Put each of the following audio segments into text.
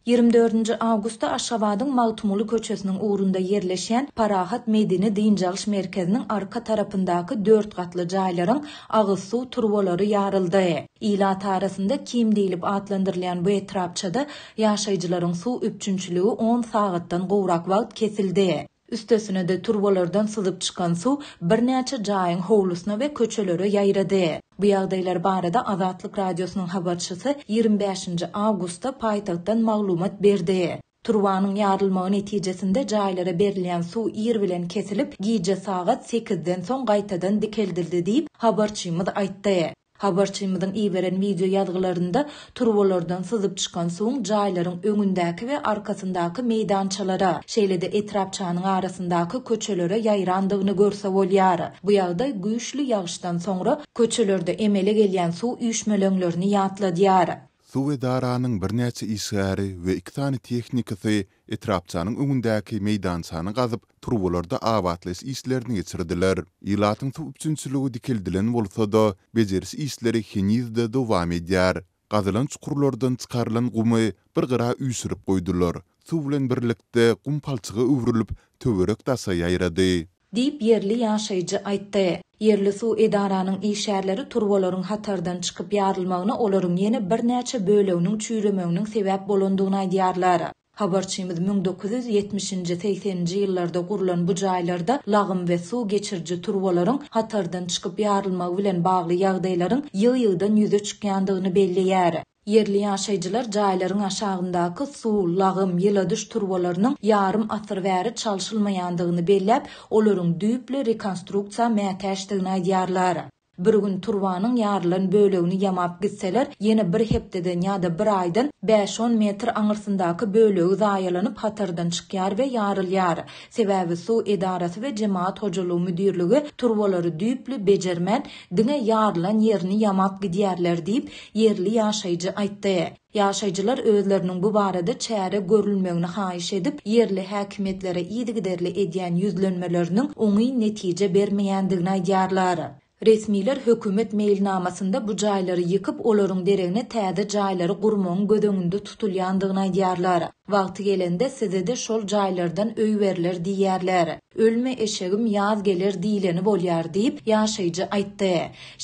Ýigrimi dördünji awgustda Aşgabadyň Magtymguly köçesiniň ugrunda ýerleşýän Parahat medeni-dynç alyş merkeziniň arka tarapyndaky dört gatly jaýlaryň agyz suw turbalary ýaryldy. Ilat arasynda Kim diýlip atlandyrylýan bu etrapçada ýaşaýjylaryň suw üpjünçiligi on sagatdan gowrak wagt kesildi. Üstesine-de, turbalardan syzyp çykan suw birnäçe jaýyň howlusyna we köçelere ýaýrady. Bu ýagdaýlar barada Azatlyk Radiosynyň habarçysy 25-nji awgustda paýtagtdan maglumat berdi. Turbanyň ýarylmagy netijesinde jaýlara berilýän suw ir bilen kesilip, gije sagat sekizden soň gaýtadan dikeldildi diýip, habarçymyz aýtdy. Habarçymyzyň iberen wideo ýazgylarynda turbalardan syzyp çykan suwuň jaýlaryň öňündäki we arkasyndaky meýdançalara, şeýle-de etrapçanyň arasyndaky köçelere ýaýrandygyny görse bolýar. Bu ýagdaý güýçli ýagyşdan soňra köçelerde emele gelýän suw üýşmeleňlerini ýatladýar. Suw edaranyň birnäçe işgäri we iki sany tehnikasy etrapçanyň öňündäki meýdançany gazyp, turbalarda abatlaýyş işlerini geçirdiler. Ilatyň suw üpjünçiligi dikeldilen bolsa-da, bejeriş işleri heniz-de dowam edýär. Gazylan çukurlardan çykarylan gumy bir gyra üýşürip goýdular. Suw bilen birlikde gum palçyga öwrülip, töwerek-daşa ýaýrady. Diýip, ýerli ýaşaýjy aýtdy. Ýerli suw edaranyň işgärleri turbalaryň hatardan çykyp ýarylmagyna olaryň ýene birnäçe böleginiň çüýremeginiň sebäp bolandygyny aýdýarlar. Habarçymyz 1970-nji, segseninji ýyllarda gurlan bu jaýlarda lagym we suw geçiriji turbalaryň hatardan çykyp ýarylmagy bilen bagly ýagdaýlaryň ýygy-ýygydan ýüze çykýandygyny belleýär. Ýerli ýaşaýjylar jaýlaryň aşagyndaky suw, lagym, ýyladyş turbalarynyň ýarym asyr bäri çalşylmaýandygyny belläp, olaryň düýpli rekonstruksiýa mätäçdigini aýdýarlar. Bir gün turbanyň ýarylan bölegini ýamap gitseler, ýene bir hepdeden ýa-da bir aýdan bäş-on metr aňyrsyndaky bölegi zaýalanyp hatardan çykýar we ýarylýar. Sebäbi suw edarasy we jemagat hojalygy müdirligi turbalary düýpli bejermän, diňe ýarylan ýerini ýamap gidýärler diýip, ýerli ýaşaýjy aýtdy. Ýaşaýjylar özleriniň bu barada çäre görülmegini haýyş edip, ýerli häkimiýetlere yzygiderli edýän ýüzlenmeleriniň oňyn netije bermeýändigini aýdýarlar. Resmiler hökümet meýilnamasynda bu jaýlary ýykyp, olaryň deregine täze jaýlary gurmagyň göz öňünde tutulýandygyny aýdýarlar. Wagty gelende size-de şol jaýlardan öý berler diýýärler. Ölme eşegim ýaz geler diýleni bolýar diýip, ýaşaýjy aýtdy.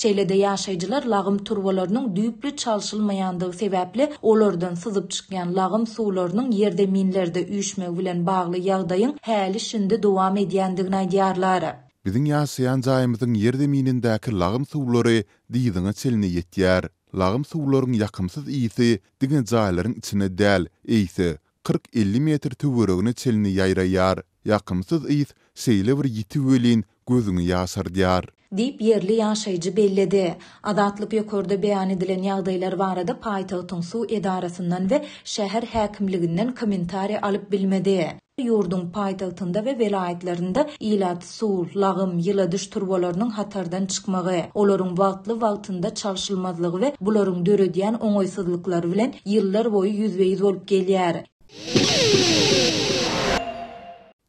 Şeýle-de ýaşaýjylar lagym turbalarynyň düýpli çalşylmaýandygy sebäpli olardan syzyp çykýan lagym suwlarynyň ýerzeminlerde üýşmegi bilen bagly ýagdaýyň häli-şindi dowam edýändigini aýdýarlar. Biziň ýaşaýan jaýymyzyň ýerzeminindäki lagym suwlary dyzyňa çenli ýetýär. Lagym suwlaryň ýakymsyz ysy diňe jaýlaryň içine däl, eýse, 40-50 metr töweregine çenli ýaýraýar. Ýakymsyz ys şeýle bir ýiti welin, gözüňi ýaşardýar. Diýip, ýerli ýaşaýjy belledi. Azatlyk ýokarda beýan edilen ýagdaýlar barada paýtagtyň suw edarasyndan we şäher häkimliginden kommentariý alyp bilmedi. Ýurduň paýtagtynda we welaýatlarynda ilat suw, lagym, ýyladyş turbalarynyň hatardan çykmagy, olaryň wagtly-wagtynda çalşylmazlygy we bularyň döredýän oňaýsyzlyklary bilen ýyllar boýy ýüzbe-ýüz bolup gelýär.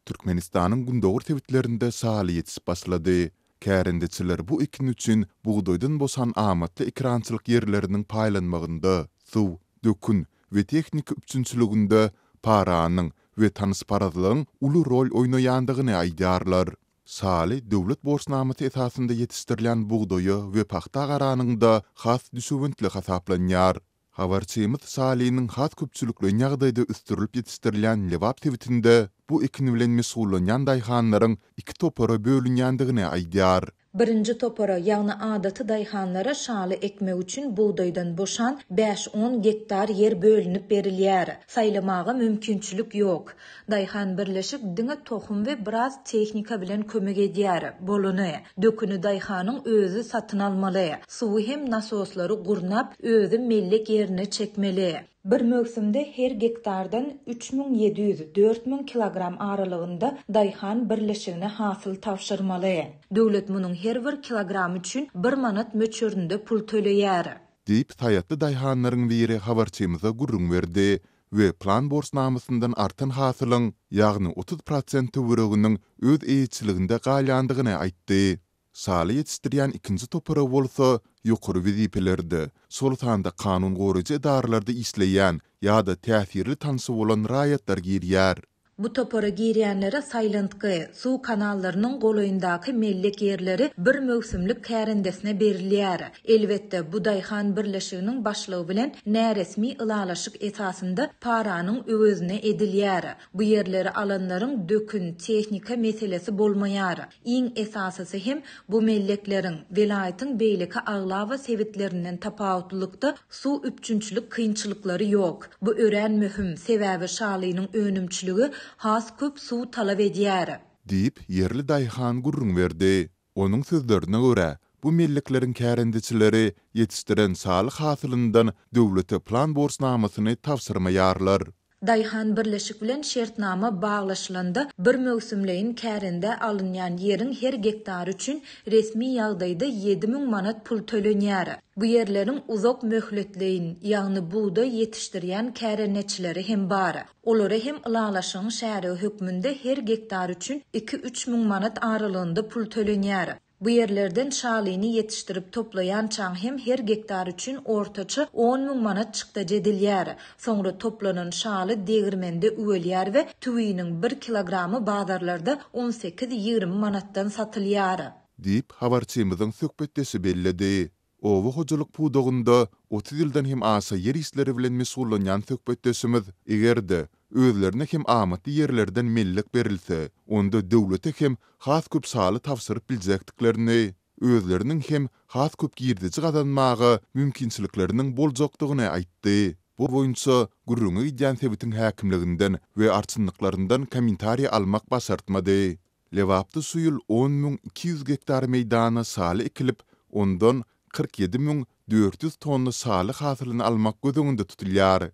Türkmenistanyň gündogar sebitlerinde şaly ýetişip başlady. Kärendeçiler bu ekin üçin bugdaýdan boşan amatly ekerançylyk ýerleriniň paýlanmagynda, suw, dökün we tehnika üpjünçiliginde paranyň we tanyşparazlygyň uly rol oýnaýandygyny aýdýarlar. Şaly döwlet borçnamasy esasynda ýetişdirilýän bugdaýa we pagta garanyňda has düşewüntli hasaplanýar. Habarçymyz şalynyň has köpçülikleýin ýagdaýda ösdürilip ýetişdirilýän Lebap sebitinde bu ekin bilen meşgullanýan daýhanlaryň iki topara bölünýändigini aýdýar. Birinji topara, ýagny adaty daýhanlara şaly ekmek üçin bugdaýdan boşan bäş-on gektar ýer bölünip berilýär. Saýlamaga mümkinçilik ýok. Daýhan birleşik diňe tohum we biraz tehnika bilen kömek edýär. Bolany. Döküni daýhanyň özi satyn almaly. Suwy hem nasoslary gurnap, özi mellek ýerine çekmeli. Bir möwsümde her gektardan 3700, 4000 kilogram aralygynda daýhan birleşigine hasyl tabşyrmaly. Döwlet munuň her bir kilogramy üçin bir manat möçberinde pul töleýär. Diýip, saýatly daýhanlaryň biri habarçymyza gürrüň berdi we plan borçnamasyndan artan hasylyň, ýagny 30 prosent töwereginiň öz eýeçiliginde galýandygyny aýtdy. Şaly ýetişdirýän ikinji topara bolsa ýokary wezipelerde, şol sanda kanun goraýjy edaralarda işleýän ýa-da täsirli tanşy bolan raýatlar girýär. Bu topara girýänlere saýlantgy, suw kanallarynyň golaýyndaky mellek ýerleri bir möwsümlik kärendesine berilýär. Elbetde, bu daýhan birleşiginiň başlygy bilen näresmi ylalaşyk esasynda paranyň öwezine edilýär. Bu ýerleri alanlaryň dökün, tehnika meselesi bolmaýar. Iň esasysy hem, bu mellekleriň, welaýatyň beýleki aglaba sebitlerinden tapawutlylykda, suw üpjünçilik kynçylyklary ýok. Bu örän möhüm, sebäbi şalynyň önümçiligi has köp suw talap edýär. Diýip, ýerli daýhan gürrüň berdi. Onuň sözlerine görä, bu mellekleriň kärendeçileri ýetişdiren şaly hasylyndan döwlete plan borçnamasyny tabşyrmaýarlar. Daýhan birleşik bilen şertnama baglaşylanda bir möwsümleýin kärendä alynýan ýeriň her gektary üçin resmi ýagdaýda 7000 manat pul tölenýär. Bu ýerleriň uzak möhletleýin, ýagny bugdaý ýetişdirýän kärendeçileri hem bar. Olara hem ylalaşygyň şärigi hökmünde her gektar üçin iki-üç müň manat aralygynda pul tölenýär. Bu ýerlerden şalyny ýetişdirip toplaýançaň hem her gektar üçin ortaça 10 müň manat çykdajy edilýär. Soňra toplanan şaly degirmende üwelýär we tüwiniň bir kilogramy bazarlarda on sekiz-ýigrimi manatdan satylýar. Diýip, habarçymyzyň söhbetdeşi belledi. Oba hojalyk pudagynda 30 ýyldan hem aşa ýer işleri bilen meşgullanýan söhbetdeşimiz, eger-de, özlerine hem amatly ýerlerden mellek berilse, onda döwlete hem has köp şaly tabşyryp biljekdiklerini, özleriniň hem has köp girdeji gazanmaga mümkinçilikleriniň boljakdygyny aýtdy. Bu boýunça gürrüňi gidýän sebitiň häkimliginden we arçynlyklaryndan kommentariý almak başartmady. Lebapda şu ýyl 10 200 gektar meýdana şaly ekilip, ondan 47 400 tonna şaly hasylyny almak göz öňünde tutulýar.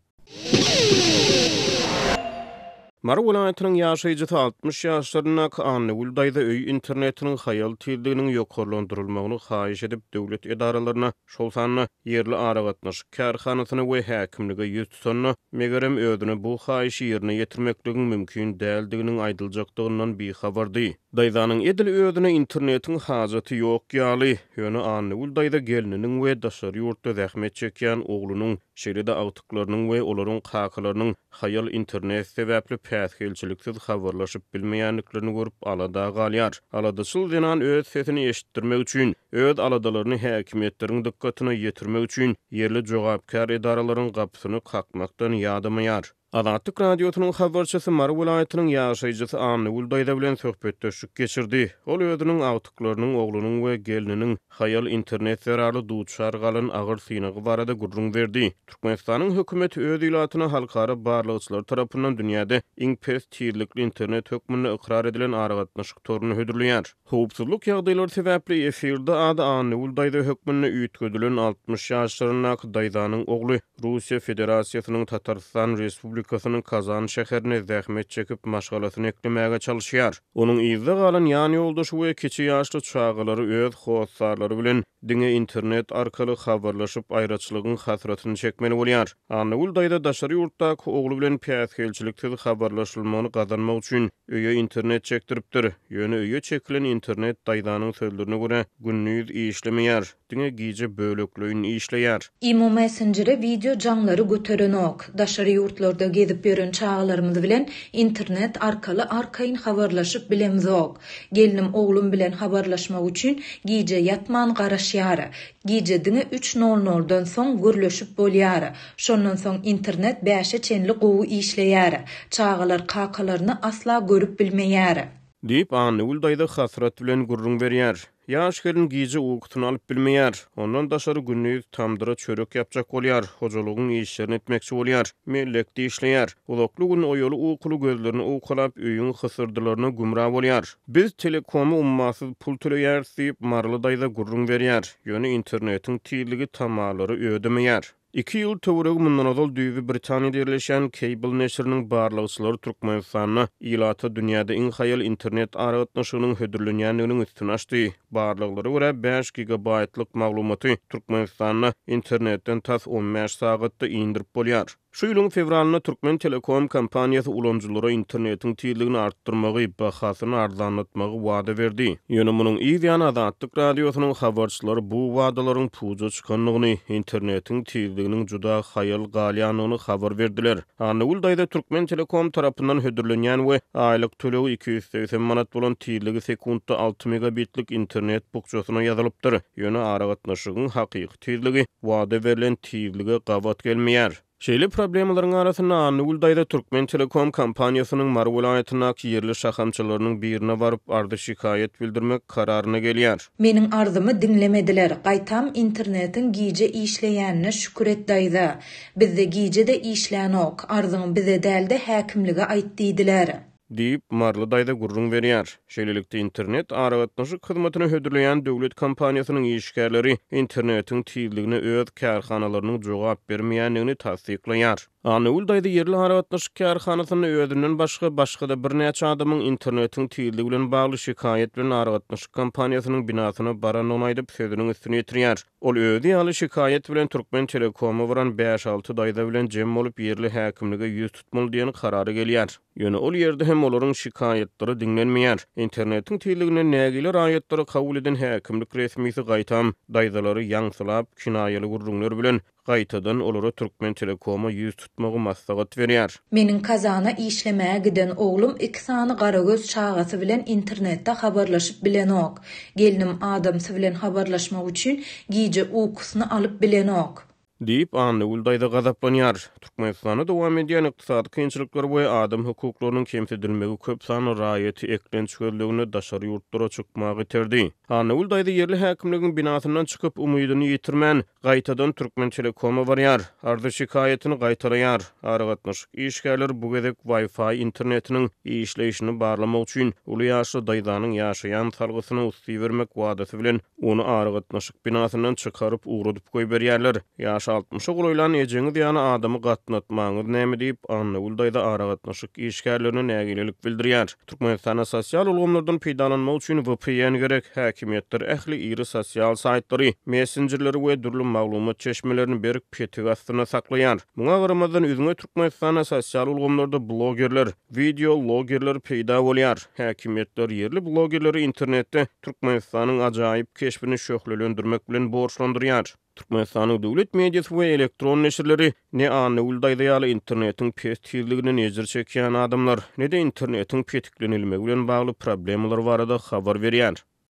Mary welaýatynyň ýaşaýjysy 60 ýaşlaryndaky Annagül daýza öý internetiniň haýal tizliginiň ýokarlandyrylmagyny haýyş edip, döwlet edaralaryna, şol sanda ýerli aragatnaşyk kärhanasyna we häkimlige ýüz tutanda, megerem, özüne bu haýyşy ýerine ýetirmekligiň mümkin däldiginiň aýdyljakdygyndan bihabardy. Daýzanyň edil özüne internetiň hajaty ýok ýaly, ýöne Annagül daýza gelniniň we daşary ýurtda zähmet çekýän oglunyň, şeýle-de agtyklarynyň we olaryň kakalarynyň haýal internet sebäpli päsgelçiliksiz habarlaşyp bilmeýändiklerini görüp alada galýar. Aladaçyl zenan öz sesini eşitdirmek üçin, öz aladalaryny häkimiýetleriň dykgatyna ýetirmek üçin ýerli jogapkär edaralaryň gapysyny kakmakdan ýadamaýar. Azatlyk Radiosynyň habarçysy Mary welaýatynyň ýaşaýjysy Annagül daýza bilen söhbetdeşlik geçirdi. Ol özüniň agtyklarynyň, oglunyň we gelniniň haýal internet zerarly duçar galan agyr synagy barada gürrüň berdi. Türkmenistanyň hökümeti öz ilatyna halkara barlagçylary tarapyndan dünýäde iň pes tizlikli internet hökmünde ykrar edilen aragatnaşyk toruny hödürleýär. Howpsuzlyk ýagdaýlary sebäpli efirde ady Annagül daýza hökmünde üýtgedilen 60 ýaşlaryndaky daýzanyň ogly Russiýa Federasiýasynyň Tatarystan Respublikasynyň Kazan şäherinde zähmet çekip maşgalasyny eklemäge çalyşýar. Onuň yzda galan ýan ýoldaşy we kiçi ýaşly çagalary öz hossarlary bilen diňe internet arkaly habarlaşyp, aýraçylygyň hasratyny çekmeli bolýar. Annagül daýza daşary ýurtdaky ogly bilen päsgelçiliksiz habarlaşylmagyny gazanmak üçin öýe internet çekdiripdir. Ýöne öýe çekilen internet daýzanyň sözlerine görä, gündiz işlemeýär. Diňe gije bölekleýin işleýär. Imo messenjeri wideo jaňlary göterenok. Daşary ýurtlarda gezip ýören çagalarymyz bilen internet arkaly arkaýyn habarlaşyp bilemzok. Gelnim oglum bilen habarlaşmak üçin gije ýatman garaşýar. Gije diňe üç nol noldan soň gürleşip bolýar. Şondan soň internet bäşe çenli gowy işleýär. Çagalar kakalaryny asla görüp bilmeýär. Diýip, Annagül daýza hasrat bilen gürrüň berýär. Ýaş gelin gije ukusyny alyp bilmeýär. Ondan daşary gündiz tamdyra çörek ýapjak bolýar, hojalygyň işlerini etmekçi bolýar, mellekde işleýär. Uzakly gün oýaly-ukuly gözlerini owkalap, öýüň hysyrdylaryna gümra bolýar. Biz Telekoma ummasyz pul töleýäris diýip, maryly daýza gürrüň berýär. Ýöne internetiň tizligi tamalary ödemeýär. Iki ýyl töweregi mundan ozal düýbi Britaniýada ýerleşýän Cable neşiriniň barlagçylary Türkmenistanda ilata dünýäde iň haýal internet aragatnaşygynyň hödürlenýändiginiň üstüni açdy. Barlaglara görä, bäş gigabaýtlyk maglumaty Türkmenistanda internetden tas on bäş sagatda indirip bolýar. Şu ýylyň fewralynda Türkmentelekom kompaniýasy ulanyjylara internetiň tizligini artdyrmagy, bahasyny arzanlatmagy wada berdi. Ýöne munuň yz ýany Azatlyk Radiosynyň habarçylary bu wadalaryň puja çykandygyny, internetiň tizliginiň juda haýal galýandygyny habar berdiler. Annagül daýza Türkmentelekom tarapyndan hödürlenýän we aýlyk tölegi 280 manat bolan tizligi sekuntda alty megabitlik internet bukjasyna ýazylypdyr. Ýöne aragatnaşygyň hakyky tizligi wada berlen tizlige gabat gelmeýär. Şeýle problemalaryň arasynda Annagül daýza Türkmentelekom kompaniýasynyň Mary welaýatyndaky ýerli şahamçalarynyň birine baryp, arzy-şikaýat bildirmek kararyna gelýär. Meniň arzymy diňlemediler. Gaýtam internetiň gije işleýänine şükür et daýza. Bizde gije-de işlänok. Arzyňy bize däl-de häkimlige aýt diýdiler. Diýip, Maryly daýza gürrüň berýär. Şeýlelikde, internet aragatnaşyk hyzmatyny hödürleýän döwlet kompaniýasynyň işgärleri internetiň tizligine öz kärhanalarynyň jogap bermeýändigini tassyklaýar. Annagül daýza ýerli aragatnaşyk kärhanasynda özünden başga başga-da birnäçe adamyň internetiň tizligi bilen bagly şikaýat bilen aragatnaşyk kompaniýasynyň binasyna barandygyny aýdyp, sözüniň üstüni ýetirýär. Ol özi ýaly şikaýat bilen Türkmentelekoma baran bäş-alty daýza bilen jem bolup ýerli häkimlige ýüz tutmaly diýen karara gelýär. Ýöne ol ýerde hem olaryň şikaýatlary diňlenmeýär. Internetiň tizliginden nägile raýatlary kabul eden häkimlik resmisi gaýtam, daýzalary ýaňsylap, kinaýaly gürrüňler bilen gaýtadan olara Türkmentelekoma ýüz tutmagy maslahat berýär. Meniň Kazana işlemäge giden oglum iki sany garagöz çagasy bilen internetde habarlaşyp bilenok. Gelnim adamsy bilen habarlaşmak üçin gije ukusyny alyp bilenok. Diýip, Annagül daýza gazaplanýar. Türkmenistanda dowam edýän ykdysady kynçylyklar we adam hukuklarynyň kemsidilmegi köp sanly raýaty eklenç gözleginde daşary ýurtlara çykmaga iterdi. Annagül daýza ýerli häkimligiň binasyndan çykyp, umydyny ýitirmän, gaýtadan Türkmentelekoma barýar. Arzy-şikaýatyny gaýtalaýar. Aragatnaşyk işgärleri bu gezek Wi-Fi internetiniň işleýşini barlamak üçin, uly ýaşly daýzanyň ýaşaýan salgysyna usty bermek wadasy bilen Ony aragatnaşyk binasyndan çykaryp ugradyp goýberýärler. Ýaşy altmyşa golaýlan ejeňiz ýaly adamy gatnatmaňyz näme diýip, Annagül daýza aragatnaşyk işgärlerine nägilelik bildirýär. Türkmenistanda sosial ulgamlardan peýdalanmak üçin vpn gerek. Häkimiýetler ähli iri sosial saýtlary, messenjerleri we dürli maglumat çeşmelerini berk petik astynda saklaýar. Muňa garamazdan, üzňe Türkmenistanda sosial ulgamlarda blogerler, Wideo blogerler peýda bolýar. Häkimiýetler ýerli blogerleri internetde Türkmenistanyň ajaýyp keşbini şöhlelendirmek bilen borçlandyrýar. Türkmenistanyň döwlet mediasy we elektron neşirleri ne Annagül daýza ýaly internetiň pes tizliginden ejir çekýän adamlar, ne-de internetiň petiklenilmegi bilen bagly problemalar barada habar berýär.